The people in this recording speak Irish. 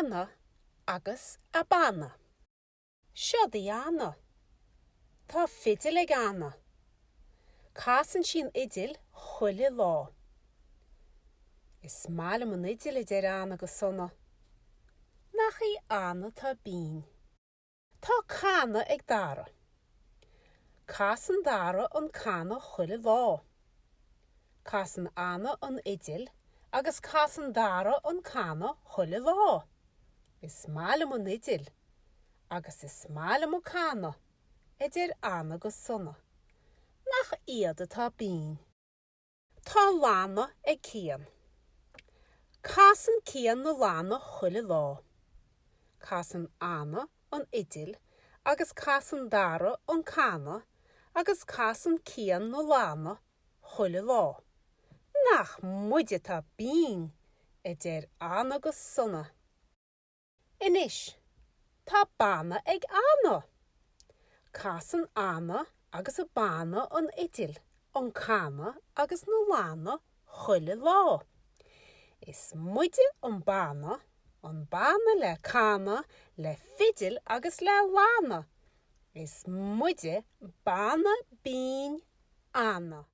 Anna agus a banna. Seod í Anna. Tá fidil ag Anna. Casann sí an fhidil chuile lá. Is maith liom an fhidil, a deir Anna go sona. Nach í Anna atá binn. Tá canna ag Dara. Casann Dara an canna chuile lá. Casann Anna an fhidil agus casann Dara an canna chuile lá. Is maith liom an fhidil agus is maith liom an canna, a deir Anna go sona. Nach iad atá binn. Tá lanna ag Cian. Casann Cian na lanna chuile lá. Casann Anna an fhidil agus casann Dara an canna agus casann Cian na lanna chuile lá. Nach muide atá binn! a deir Anna go sona. Anois, tá banna ag Anna! Casann Anna agus a banna an fhidil, an canna agus na lanna chuile lá. Is muide an banna, an banna le canna, le fidil agus le lanna. Is muide Banna Binn Anna.